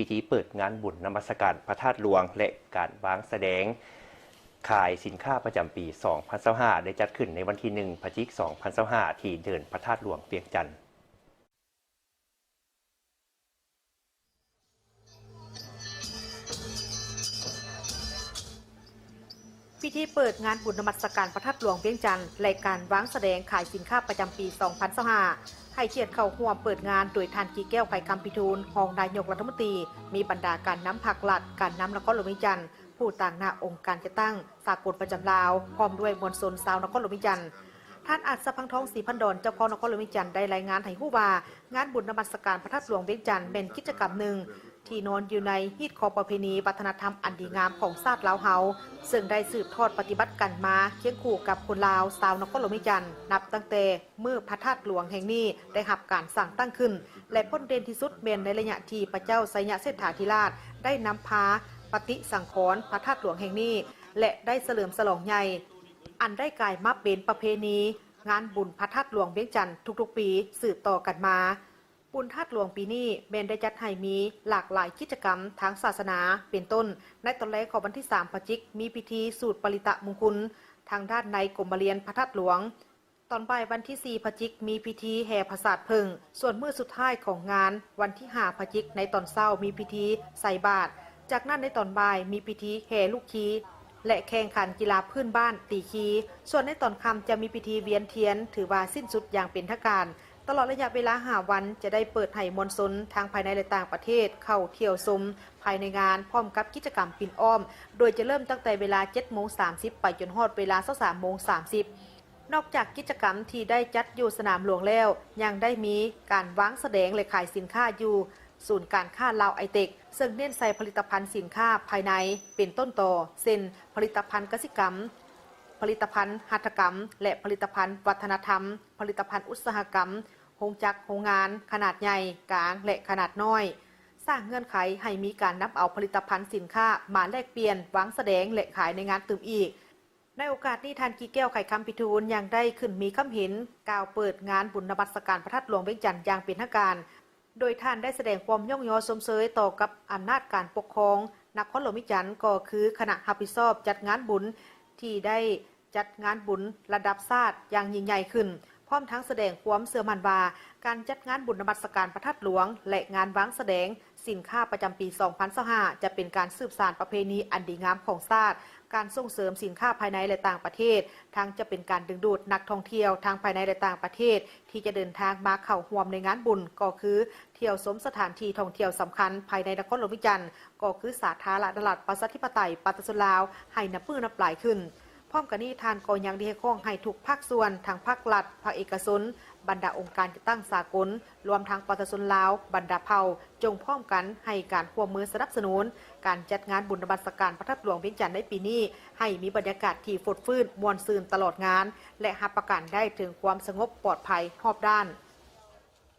ພິທີເປີດງານບຸນນະມັດສະການພະທາດຫຼວງ ແລະ ການວາງສະແດງຂາຍສິນຄ້າປະຈຳປີສອງພັນຊາວຫ້າ ໄດ້ຈັດຂຶ້ນໃນວັນທີໜຶ່ງ ພະຈິກ ສອງພັນຊາວຫ້າ ທີ່ເດີ່ນພະທາດຫຼວງວຽງຈັນ. ພິທີເປີດງານບຸນນະມັດສະການພະທາດຫຼວງວຽງຈັນ ແລະ ການວາງສະແດງຂາຍສິນຄ້າປະຈຳປີສອງພັນຊາວຫ້າ ໃຫ້ກຽດເຂົ້າຮ່ວມເປີດງານໂດຍທ່ານ ກີແກ້ວ ໄຂຄຳພິທູນ ຮອງນາຍົກລັດຖະມົນຕີ, ມີບັນດາການນຳພັກລັດ, ການນຳນະຄອນຫຼວງວຽງຈັນ, ຜູ້ຕາງໜ້າອົງການຈັດຕັ້ງສາກົນປະຈຳລາວ, ພ້ອມດ້ວຍມວນຊົນຊາວນະຄອນຫຼວງວຽງຈັນ. ທ່ານ ອັດສະພັງທອງ ສີພັນດອນ ເຈົ້າຄອງນະຄອນຫຼວງວຽງຈັນ ໄດ້ລາຍງານໃຫ້ຮູ້ວ່າ ງານບຸນນະມັດສະການພະທາດຫຼວງວຽງຈັນ ແມ່ນກິດຈະກຳໜຶ່ງ ທີ່ນອນຢູ່ໃນຮີດຄອງປະເພນີວັດທະນະທຳອັນດີງາມຂອງຊາດລາວເຮົາ, ເຊິ່ງໄດ້ສືບທອດປະຕິບັດກັນມາຄຽງຄູ່ກັບຄົນລາວຊາວນະຄອນຫຼວງວຽງຈັນ ນັບຕັ້ງແຕ່ມື້ພະທາດຫຼວງແຫ່ງນີ້ໄດ້ຮັບການສ້າງຕັ້ງຂຶ້ນ ແລະ ພົ້ນເດັ່ນທີ່ສຸດແມ່ນໃນໄລຍະທີ່ພະເຈົ້າໄຊຍະເສດຖາທິລາດໄດ້ນຳພາປະຕິສັງຂອນພະທາດຫຼວງແຫ່ງນີ້ ແລະ ໄດ້ສະເຫຼີມສະຫຼອງໃຫຍ່ ອັນໄດ້ກາຍມາເປັນປະເພນີງານບຸນພະທາດຫຼວງວຽງຈັນທຸກໆປີສືບຕໍ່ກັນມາ. ບຸນທາດຫຼວງປີນີ້ແມ່ນໄດ້ຈັດໃຫ້ມີຫຼາກຫຼາຍກິດຈະກຳທາງສາສະໜາ ເປັນຕົ້ນ ໃນຕອນແລງຂອງວັນທີສາມ ພະຈິກ ມີພິທີສູດປະລິຕະມຸງຄຸນທາງດ້ານໃນກົມມະລຽນພະທາດຫຼວງ, ຕອນບ່າຍວັນທີສີ່ ພະຈິກ ມີພິທີແຫ່ຜາສາດເຜິ້ງ, ສ່ວນມື້ສຸດທ້າຍຂອງງານ ວັນທີຫ້າ ພະຈິກ ໃນຕອນເຊົ້າ ມີພິທີໃສ່ບາດ, ຈາກນັ້ນໃນຕອນບ່າຍມີພິທີແຫ່ລູກຄີ ແລະ ແຂ່ງຂັນກິລາພື້ນບ້ານຕີຄີ, ສ່ວນໃນຕອນຄ່ຳຈະມີພິທີວຽນທຽນ ຖືວ່າສິ້ນສຸດຢ່າງເປັນທາງການ. ຕະຫຼອດໄລຍະເວລາຫ້າວັນ ຈະໄດ້ເປີດໃຫ້ມວນຊົນທັງພາຍໃນ ແລະ ຕ່າງປະເທດເຂົ້າທ່ຽວຊົມພາຍໃນງານ ພ້ອມກັບກິດຈະກຳປິ່ນອ້ອມ ໂດຍຈະເລີ່ມຕັ້ງແຕ່ເວລາເຈັດໂມງສາມສິບ ໄປຈົນຮອດເວລາຊາວສາມໂມງສາມສິບ. ນອກຈາກກິດຈະກຳທີ່ໄດ້ຈັດຢູ່ສະໜາມຫຼວງແລ້ວ ຍັງໄດ້ມີການວາງສະແດງ ແລະ ຂາຍສິນຄ້າຢູ່ສູນການຄ້າລາວໄອເຕັກ ເຊິ່ງເນັ້ນໃສ່ຜະລິດຕະພັນສິນຄ້າພາຍໃນເປັນຕົ້ນຕໍ ເຊັ່ນ ຜະລິດຕະພັນກະສິກຳ, ຜະລິດຕະພັນຫັດຖະກຳ ແລະ ຜະລິດຕະພັນວັດທະນະທຳ, ຜະລິດຕະພັນອຸດສາຫະກຳ, ໂຮງຈັກໂຮງງານຂະໜາດໃຫຍ່, ກາງ ແລະ ຂະໜາດນ້ອຍ, ສ້າງເງື່ອນໄຂໃຫ້ມີການນຳເອົາຜະລິດຕະພັນສິນຄ້າມາແລກປ່ຽນ, ວາງສະແດງ ແລະ ຂາຍໃນງານຕື່ມອີກ. ໃນໂອກາດນີ້ ທ່ານ ກີແກ້ວ ໄຂຄຳພິທູນ ຍັງໄດ້ຂຶ້ນມີຄຳເຫັນກ່າວເປີດງານບຸນນະມັດສະການພະທາດຫຼວງວຽງຈັນຢ່າງເປັນທາງການ, ໂດຍທ່ານໄດ້ສະແດງຄວາມຍ້ອງຍໍຊົມເຊີຍຕໍ່ກັບອຳນາດການປົກຄອງນະຄອນຫຼວງວຽງຈັນ ກໍຄືຄະນະຮັບຜິດຊອບຈັດງານບຸນ ທີ່ໄດ້ຈັດງານບຸນລະດັບຊາດຢ່າງຍິ່ງໃຫຍ່ຂຶ້ນ, ພ້ອມທັງສະແດງຄວາມເຊື່ອໝັ້ນວ່າ ການຈັດງານບຸນນະມັດສະການພະທາດຫຼວງ ແລະ ງານວາງສະແດງ ສິນຄ້າປະຈຳປີສອງພັນຊາວຫ້າ ຈະເປັນການສືບສານປະເພນີອັນດີງາມຂອງຊາດ, ການສົ່ງເສີມສິນຄ້າພາຍໃນ ແລະ ຕ່າງປະເທດ, ທັງຈະເປັນການດຶງດູດນັກທ່ອງທ່ຽວທັງພາຍໃນ ແລະ ຕ່າງປະເທດ ທີ່ຈະເດີນທາງມາເຂົ້າຮ່ວມໃນງານບຸນ ກໍຄືທ່ຽວຊົມສະຖານທີ່ທ່ອງທ່ຽວສຳຄັນພາຍໃນນະຄອນຫຼວງວຽງຈັນ ກໍຄືສາທາລະນະລັດ ປະຊາທິປະໄຕ ປະຊາຊົນລາວ ໃຫ້ນັບມື້ນັບຫຼາຍຂຶ້ນ. ພ້ອມກັນນີ້ ທ່ານກໍຍັງໄດ້ຮຽກຮ້ອງໃຫ້ທຸກພາກສ່ວນ, ທັງພາກລັດ, ພາກເອກະຊົນ, ບັນດາອົງການຈັດຕັ້ງສາກົນ, ລວມທັງປະຊາຊົນລາວບັນດາເຜົ່າ ຈົ່ງພ້ອມກັນໃຫ້ການຮ່ວມມືສະໜັບສະໜູນການຈັດງານບຸນນະມັດສະການພະທາດຫຼວງວຽງຈັນໃນປີນີ້ ໃຫ້ມີບັນຍາກາດທີ່ຟົດຟື້ນມ່ວນຊື່ນຕະຫຼອດງານ ແລະ ຮັບປະກັນໄດ້ເຖິງຄວາມສະຫງົບປອດໄພຮອບດ້ານ.